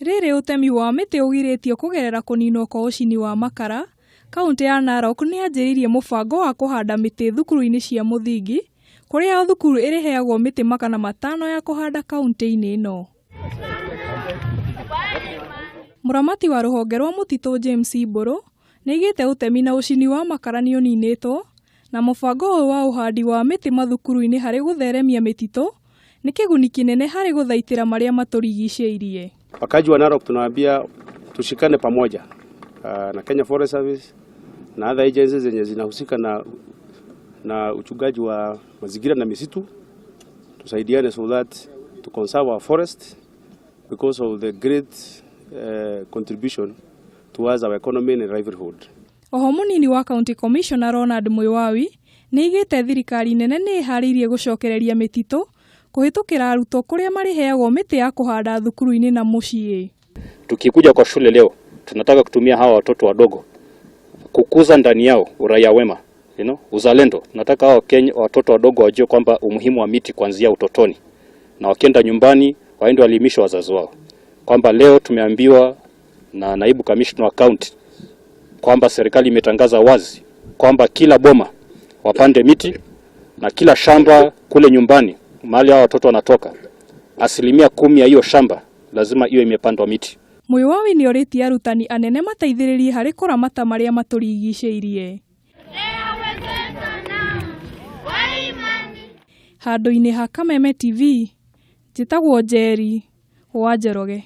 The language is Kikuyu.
Rĩrĩ ũtemi wa mĩtĩ ũgirĩtio kũgerera kũninwo kwa ũcini wa makara, Kauntĩ ya Narok nĩ yanjĩrĩirie mũbango wa kũhanda mĩtĩ thukuru-inĩ cia mũthingi, kũrĩa o thukuru ĩrĩheagwo mĩtĩ 500 ya kũhanda kauntĩ-inĩ ĩno. Mũramati wa rũhonge rwa mũtitũ James Mbũrũ nĩaigĩte ũtemi na ũcini wa makara nĩũninĩtwo na mũbango ũyũ wa ũhandi wa mĩtĩ mathukuru-inĩ harĩ gũtheremia mĩtitũ nĩ kĩguni kĩnene harĩ gũthaitĩra marĩa matũrigicĩirie. Wakaji wa Narok tunawaambia tushikane pamoja na Kenya Forest Service na other agencies zenye zinahusika na uchungaji wa mazingira na misitu, tusaidiane so that to conserve our forest because of the great contribution towards our economy and livelihood. Oho mũnini wa County Commissioner Ronald Mwĩwawi nĩaigĩte thirikari nene nĩ ĩharĩirie gũcokereria mĩtitũ kũhĩtũkĩra arutwo kũrĩa marĩheagwo mĩtĩ ya kũhanda thukuru-inĩ na mũciĩ. Tukikuja kwa shule leo, tunataka kutumia hawa watoto wadogo kukuza ndani yao uraia wema, uzalendo. Tunataka hawa Kenya, watoto wadogo wajue kwamba umuhimu wa miti kuanzia utotoni, na wakienda nyumbani waende waelimishe wazazi wao kwamba leo tumeambiwa na naibu kamishna wa county kwamba serikali imetangaza wazi kwamba kila boma wapande miti na kila shamba kule nyumbani mahali hao watoto wanatoka, 10% ya hiyo shamba lazima iwe imepandwa miti. Mwĩwawi nĩorĩtie arutani anene mateithĩrĩrie harĩ kũramata marĩa matũrigicĩirie. Handũ-inĩ ha Kameme TV, njĩtagwo Njeri wa Njoroge.